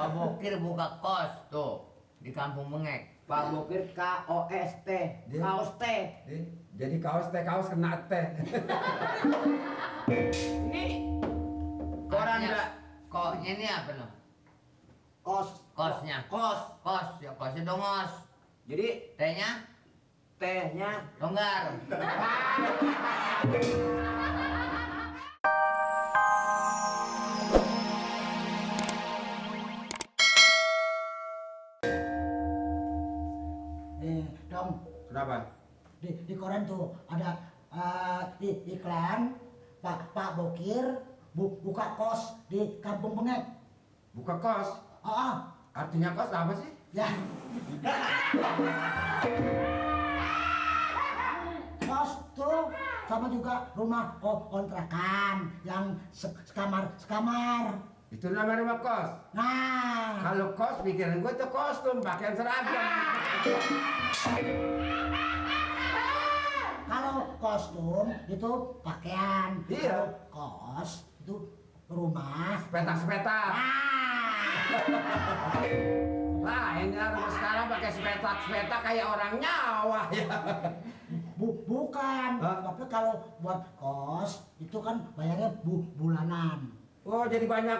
Pak Bokir buka kos tuh di Kampung Bengek. Pak Bokir KOST, kaos T. Jadi kaos teh kaos kena teh. Ini koran Artinya, enggak? Koknya ini apa loh? Kos. Kosnya. Kos. Kos, ya kosnya dongos. Jadi T-nya tehnya longgar. Dong, Kenapa? di koran tuh ada iklan Pak Bokir buka kos di Kampung Bengek. Buka kos. Artinya kos apa sih? Ya. Kos tuh sama juga rumah kontrakan yang sekamar. Itu nama rumah kos. Nah, Kalau kos pikiran gue tuh kostum pakaian seragam. kalau kostum itu pakaian. Iya. Kalau kos itu rumah. Petak-petak. Nah, Lah ini orang sekarang pakai sepetak-sepetak kayak orang nyawa ya. bukan. Hah? Tapi kalau buat kos itu kan bayarnya bulanan. Oh jadi banyak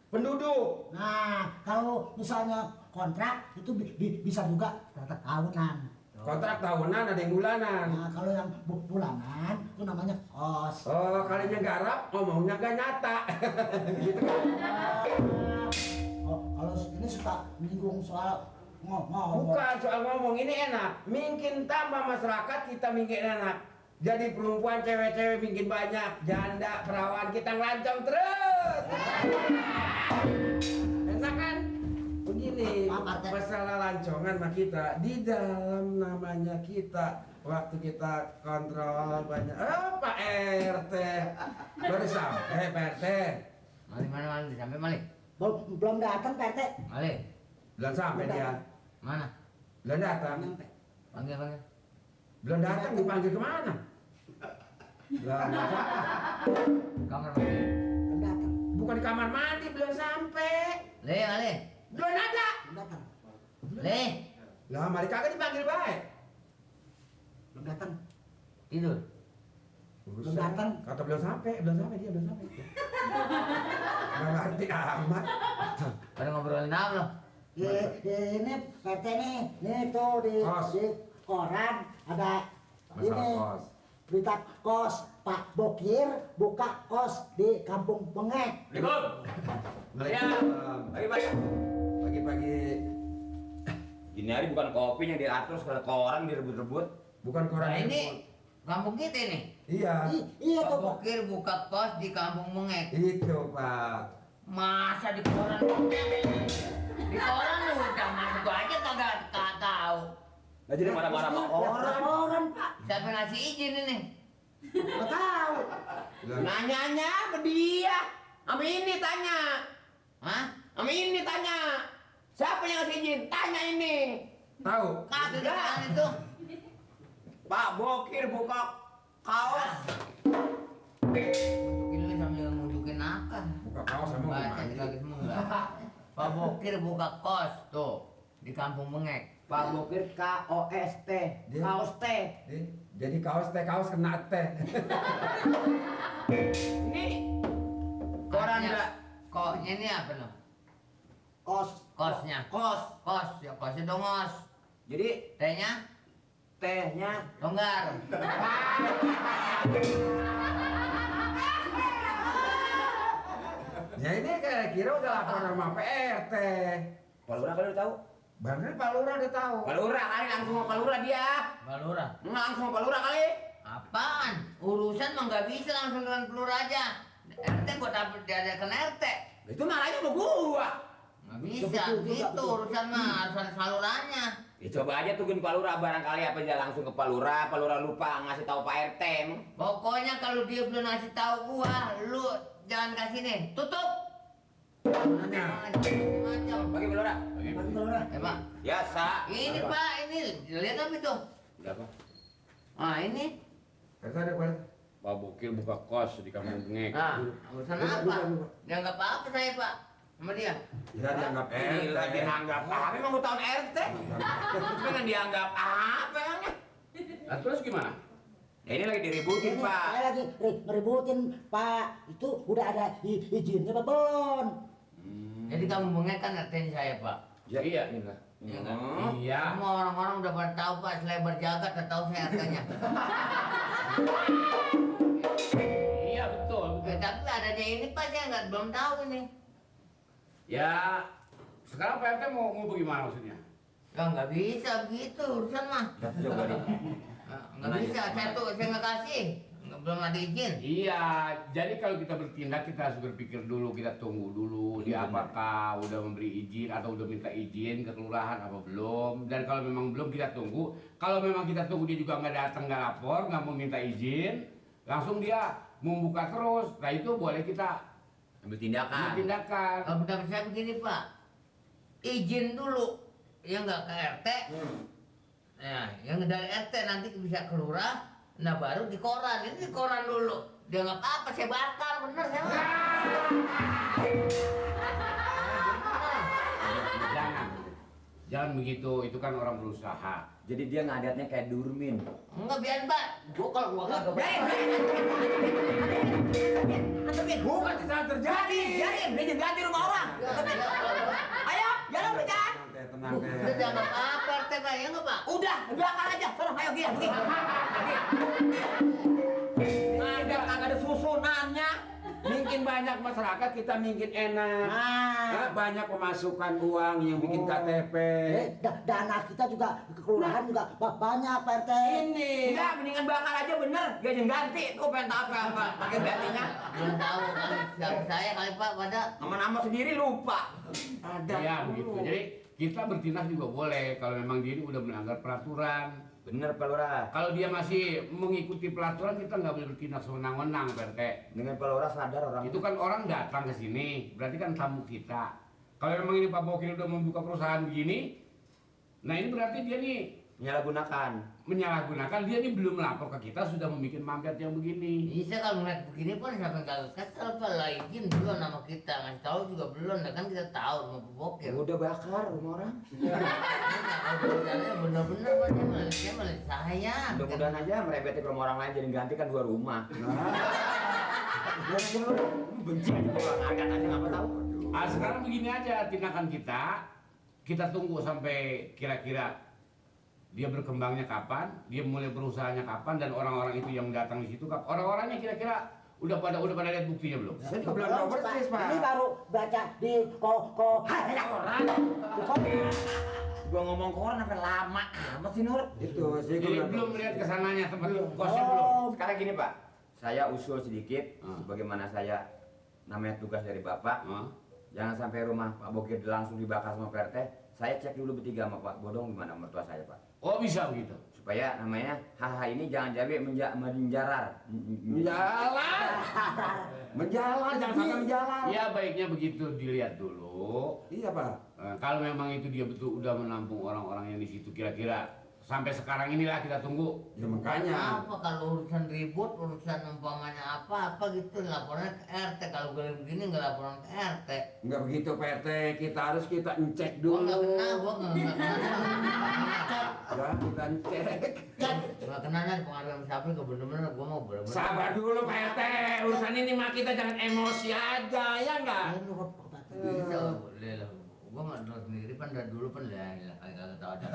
penduduk. Nah, kalau misalnya kontrak itu bisa juga tahunan. Kontrak tahunan ada yang bulanan. Nah, kalau yang bulanan itu namanya kos. Oh kalinya garap ngomongnya gak nyata. Gitu kan? Kalau ini suka menyinggung soal ngomong. Bukan soal ngomong, ini enak. Mungkin tambah masyarakat kita mungkin enak. Jadi perempuan cewek-cewek mungkin banyak. Janda, perawan kita ngelancong terus. Enak kan? Begini, masalah lancongan mah kita di dalam namanya kita. Waktu kita kontrol banyak. Oh Pak RT, baru sampai Pak RT. Mana sampai Malik? Belum datang Pak RT. Malik, Belum sampai dia. mana? Belum datang. Panggil. Belum datang dipanggil kemana? Belum datang. Kamar mandi. Belum datang. Bukan di kamar mandi, belum sampai. Le. Belum ada. Belum datang. Le, Lah, mari kagak dipanggil baik. Belum datang. tidur. Belum datang. Kata belum sampai dia belum sampai. Nggak ngerti amat. Pada ngobrolin apa lo? Ini Pak RT nih tuh di koran ada Masalah ini kos. berita kos Pak Bokir buka kos di Kampung Bengek. Pagi-pagi. Pagi-pagi. Gini hari bukan kopinya diatur segala koran direbut-rebut. Bukan koran. Nah ini kampung kita nih. Iya. Iya Pak tuh Pak. Bokir buka kos di Kampung Bengek. Itu, Pak. Masa di koran? Di koran lu udah masuk aja kagak tahu. Nggak jadi marah-marah sama orang. Koran Pak. Siapa yang ngasih izin ini? Nggak tahu. Nanyanya sama dia. Sama ini tanya. Hah? Sama ini tanya. Siapa yang ngasih izin? Tanya ini. Tahu? Kagak kan itu. Pak Bokir buka kaos. Munjukin lu sambil munjukin akar. Buka kaos sama Baca mandi. lagi semua enggak? Pak Bokir buka kos tuh di Kampung Bengek. Pak Bokir KOST, kaos T. Jadi kaos teh kaos kena teh. Ini koran Artinya, enggak? Koknya ini apa loh? Kos. Kosnya. Kos, ya kosnya dongos. Jadi T-nya tehnya longgar. Ya ini kira-kira udah lapor sama PRT. Pak Lurah kali udah tahu? Bener Pak Lurah udah tahu. Pak Lurah kali langsung sama Pak Lurah dia. Balura. Langsung sama Pak Lurah kali. Apaan? Urusan mah nggak bisa langsung dengan pelur aja. RT gua dapet diadakan RT. Itu marahnya sama gua. Nggak bisa, gitu urusan mah harus ada salurannya. Ya coba aja tungguin Pak Lurah barangkali apa dia langsung ke Pak Lurah lupa ngasih tahu Pak RT. Pokoknya kalau dia belum ngasih tahu gua, lu jangan kasih nih, tutup. Nanya. Macam. Bagi Pak Lurah. Pak Lurah. Pak. Biasa. Ini Pak, ini lihat apa itu? Berapa? Ah ini. Kata ada Pak. Pak Bokir buka kos di Kampung Bengek. Nah, urusan apa? Ya nggak apa-apa saya Pak. sama dia. Ya dianggap Gila, dianggap apa? Emang lu tahun RT? Pengen dianggap apa emangnya? Nah, terus gimana? Ya ini lagi diributin, Ini Pak. saya lagi ngeributin, Pak. Itu udah ada izinnya apa belum? Jadi kamu mengekan artinya saya, Pak. Ya, Iya. inilah. Iya kan? Iya. Semua orang-orang udah pada tahu, Pak, selebar jagat udah tahu saya artinya. Iya betul. Tapi adanya ini Pak saya belum tahu ini. Ya, sekarang Pak RT mau bagaimana maksudnya? Ya nggak bisa begitu urusan mah. Coba deh. Nggak bisa, saya nggak kasih. Belum ada izin. Iya, jadi kalau kita bertindak kita harus berpikir dulu, kita tunggu dulu dia apakah udah memberi izin atau udah minta izin ke kelurahan apa belum. Dan kalau memang belum kita tunggu, kalau memang kita tunggu dia juga nggak datang, nggak lapor, nggak mau minta izin, langsung dia membuka terus. Nah itu boleh kita Ambil tindakan. tindakan. Kalau pendapat saya begini Pak, izin dulu, ya nggak ke RT. Nah, yang dari RT nanti bisa ke lurah. Nah baru di koran, ini di koran dulu. Dia nggak apa-apa, saya bakar, bener saya mah. Jangan begitu, itu kan orang berusaha. Jadi dia ngadatnya kayak Durmin. Enggak biar Mbak, gua kalau gua kagak Bukan di sana terjadi. Biarin, dia ganti rumah orang. Ayo, jalan berjalan. Tenang, Udah jangan apa RT Pak, ya nggak Pak? Udah, belakang aja. Sono, ayo dia, pergi. Ada kagak ada susunannya. Mungkin banyak masyarakat kita mungkin enak. Nah, Banyak pemasukan uang yang bikin KTP. dana kita juga ke kelurahan juga banyak, Pak RT. Ini. Enggak, mendingan bakal aja bener. Gaji ganti. Tuh pengen tahu apa pakai gantinya. Belum tahu siapa saya kali Pak pada. Nama-nama sendiri lupa. Ada. Ya begitu. Jadi kita bertindak juga boleh kalau memang dia ini udah melanggar peraturan. Bener, Pak Lurah. Kalau dia masih mengikuti peraturan kita nggak boleh bertindak sewenang-wenang, Pak RT. Dengan Pak Lurah sadar orang Itu kan orang datang ke sini, berarti kan tamu kita. Kalau memang ini Pak Bokir udah membuka perusahaan begini, nah ini berarti dia nih menyalahgunakan. Dia nih belum melapor ke kita sudah membuat mampet yang begini. Bisa kalau ngeliat begini pun sampai nggak kesel Pak lah izin belum nama kita ngasih tahu juga belum, nah kan kita tahu mau bokir. udah bakar rumah orang. Bener-bener Pak dia malah saya. Mudah-mudahan aja merebeti ke rumah orang lain jadi ganti kan 2 rumah. Benci aja orang adat aja nggak tahu. Ah sekarang begini aja tindakan kita tunggu sampai kira-kira dia berkembangnya kapan, dia mulai berusahanya kapan, dan orang-orang itu yang datang di situ, orang-orangnya kira-kira udah pada lihat buktinya belum? Saya juga belum tahu persis, Pak. Ini baru baca di orang. Gua ngomong ke orang sampai lama amat sih Nur. Itu sih Jadi gua belum melihat kesananya tempat kosnya Oh. belum. Sekarang gini Pak, saya usul sedikit, Hmm. sebagaimana saya namanya tugas dari Bapak, Hah? jangan sampai rumah Pak Bokir langsung dibakar sama PRT. Saya cek dulu bertiga sama Pak Bodong gimana mertua saya Pak. Oh bisa begitu. Supaya namanya hal-hal ini jangan jadi menjalar. Menjalan. Menjalan, jangan sampai menjalan. Ya baiknya begitu dilihat dulu. Iya, Pak. Kalau memang itu dia betul udah menampung orang-orang yang di situ kira-kira sampai sekarang inilah kita tunggu. Ya makanya. Apa kalau urusan ribut, urusan umpamanya apa gitu laporannya ke RT. Kalau gue begini nggak laporan ke RT. Enggak begitu, PT. Kita harus ngecek Gua dulu. nggak kenal, gua nggak kenal. Ya, kita cek. Nggak kenal kan pengaruh siapa gak bener-bener gua mau bener-bener. Sabar dulu, PT. Urusan ini mah kita jangan emosi aja, ya enggak? Bisa, boleh lah. Gua nggak tahu sendiri pan dari dulu pan lah, kagak tahu ada.